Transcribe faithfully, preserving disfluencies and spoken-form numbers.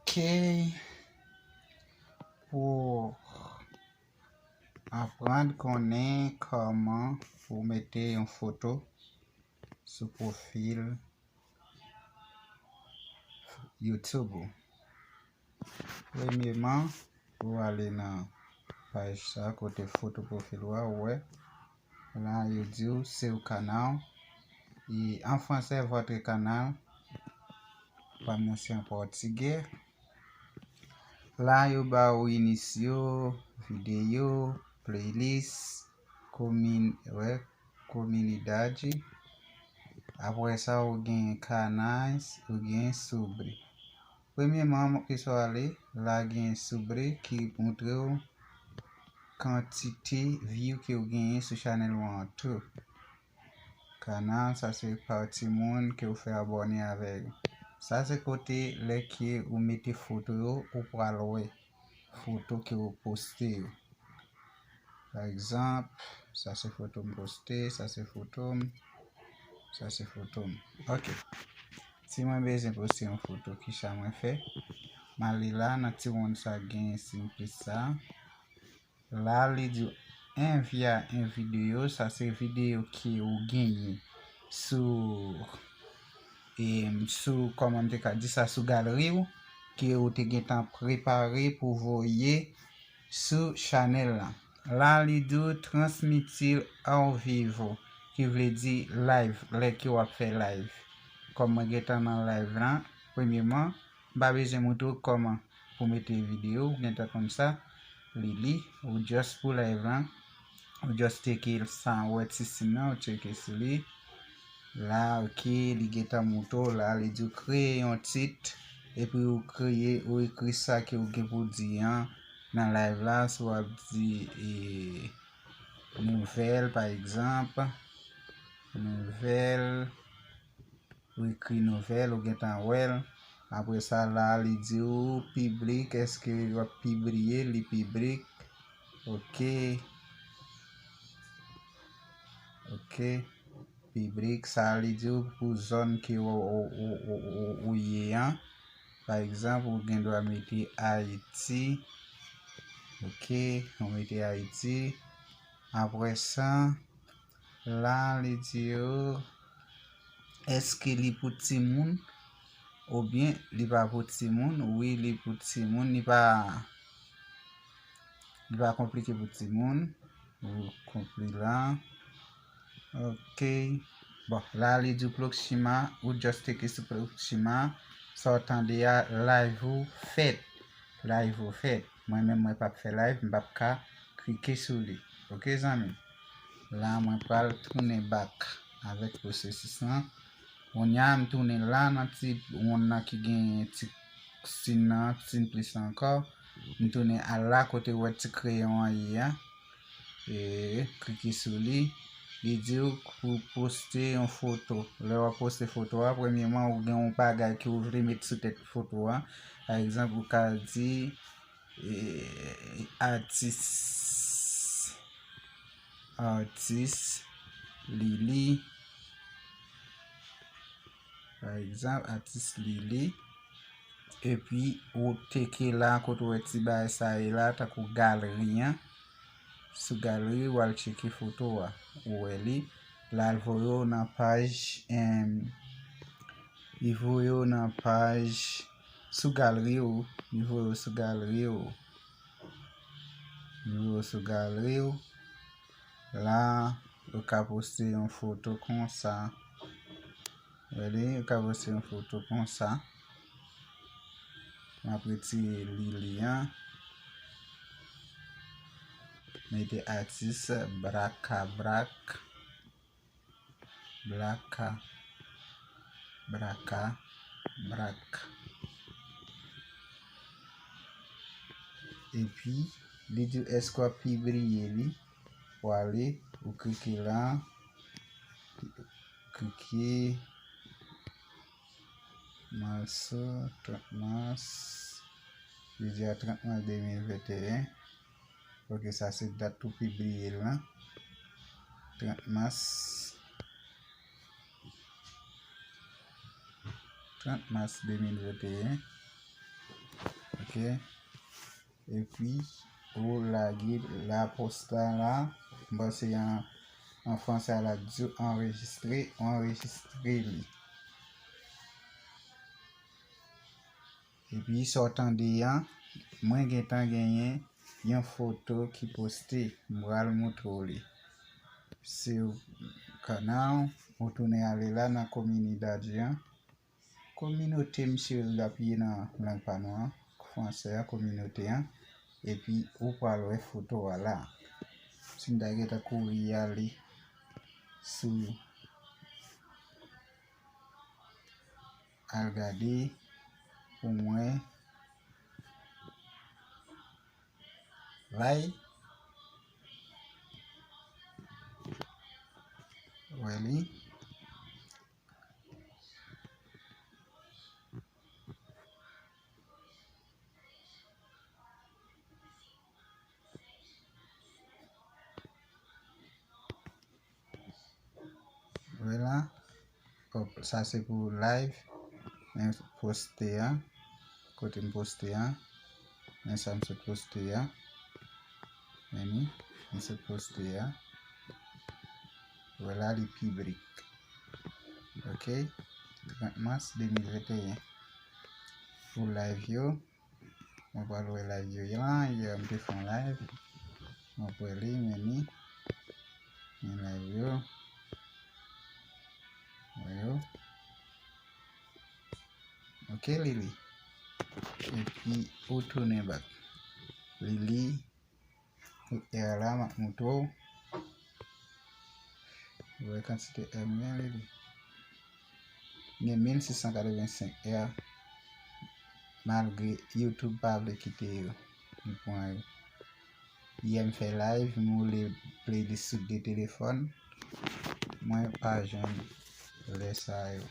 Ok. Pou aprann konnen kòman pou mete yon foto sou pwofil YouTube ou. Premyeman, ou ale nan paj sa kote foto pwofil ou a, ou wè. La, yo di w se yon kanal. E an fransè, votre canal. Pa m nan se an pòtigè. La, yo ba ou inisyo, videyo, playlist, komin, wè, kominidade. Apre sa, ou gen canais, ou gen sobre. Premyeman, ke sa ale, la gen sobre ki montre w kantite view ke w genyen sou chanèl ou an tou. Kanal, sa se pa timoun ke w fè abòne avè yo. Sa se kote lè ke ou mete foto yo, ou pral wè foto ke ou poste yo. Pa egzanp, sa se foto m poste, sa se foto m, sa se foto m. Ok. Si mwen bezwen poste yon foto, kisa mwen fè? M ale la nan ti wonn sa gen siy plis sa. La, li di w envia un video, sa se videyo ke ou genyen sou, e, sou, kòman m te ka di sa, sou galri w, ke ou te gentan prepare pou voye sou chanèl la. La, li di w transmitir ao vivo, ki vle di live, lè ke w ap fè live. Kòm mwen gentan nan live la, premyeman, m pa bezwen montre w kòman pou mete videyo, ou gentan konn sa, li li, ou just pou live la, ou just tcheke sa, ou wè ti siy nan, ou tcheke sou li. La, ok, li gentan montre w la, li di w kreye yon tit, epi ou kreye, ou ekri sa ke ou gen pou di an nan live la, si w ap di, e, nouvèl, pa egzanp, nouvèl, ou ekri nouvèl, ou gentan wè l. Apre sa, la, li di w piblik, èske w ap pibliye li piblik? Ok. Ok. Piblik, sa li di w pou zòn ke w, w, w, w, w, w ye an. Pa egzanp, ou gen dwa mete Ayiti. Ok, ou mete Ayiti. Apre sa, la, li di w, èske li pou timoun oubyen li pa pou timoun? Wi, li pou timoun, li pa, li pa konplike pou timoun. Ou konpli la. Ok. Bon, la, li di w Proxima, ou just tcheke sou Proxima. Sa w tande a, live ou fèt. Live ou fèt. Mwen menm, mwen p ap fè live, m p ap ka klike sou li. Ok, zanmi? La, mwen pral tounen back avèk pwosesis lan. Kounye a, m tounen la nan ti wonn nan ki gen ti siy nan, siy plis la ankò. M tounen al la kote w wè ti kreyon an ye a. E, klike sou li. Li di w pou poste yon foto. Lè w ap poste foto a, premyeman, ou gen yon bagay ke w vle met sou tèt foto a. Pa egzanp, ou ka di, e, atis, atis Lili. Pa egzanp, atis Lili. Epi, ou tcheke la, kote w wè ti bagay sa ye la, tankou galri an. Sou galri, w al tcheke foto a. Ou wè li. L al voye w nan paj, em, li voye w nan paj sou galri w. Li voye w sou galri w. Li voye w sou galri w. La, ou ka poste yon foto konsa. Gade, ou ka poste yon foto konsa. M ap retire Lili an. Mete atis Braka Brak. Blaka, braka, brak. Epi, li di w èske w ap pibliye li. Ou ale, ou klike la. Klike. Mas, trant mas. Jodi a trant mas de mil venteyen. Ok, sa se dat ou pibliye l lan. Trant mas. Trant mas de mil venteyen. Ok. Epi, ou lage la posta la. M panse an, an franse a la di w anrejistre, ou anrejistre li. Epi, sa w tande an, mwen gentan genyen yon foto ki poste. M pral montre w li. Se kanal, ou tounen ale la nan kominidad an. Kominote, misye l ap ye nan lang pa nou an, franse a, kominote an. Epi, ou pral wè foto a la. Si m ta gentan kouri ale sou al gade pou mwen. Vay. Wè li. Vwala. Hop, sa se pou live. Men poste a. Kote m poste a. Men sa m sot poste a. Men ni, m sot poste a. Vwala li piblik. Ok. Trant mas de mil venteyen. Pou live yo. Mwen pral wè live yo. Yè, yè m te fè yon live. Mwen pral li, men ni. Men live yo. Wè yo. Ok, Lili. Epi, ou tounen back. Lili, ou R la, m ap montre w. Ou wè kantite M gen, Lili. Gen mil sis san katrevensenk R. Malgre YouTube pa vle kite yo. Li pran yo. Yè m fè live, m woule playlist sou de telefòn. Mwen pa jwenn lè sa yo.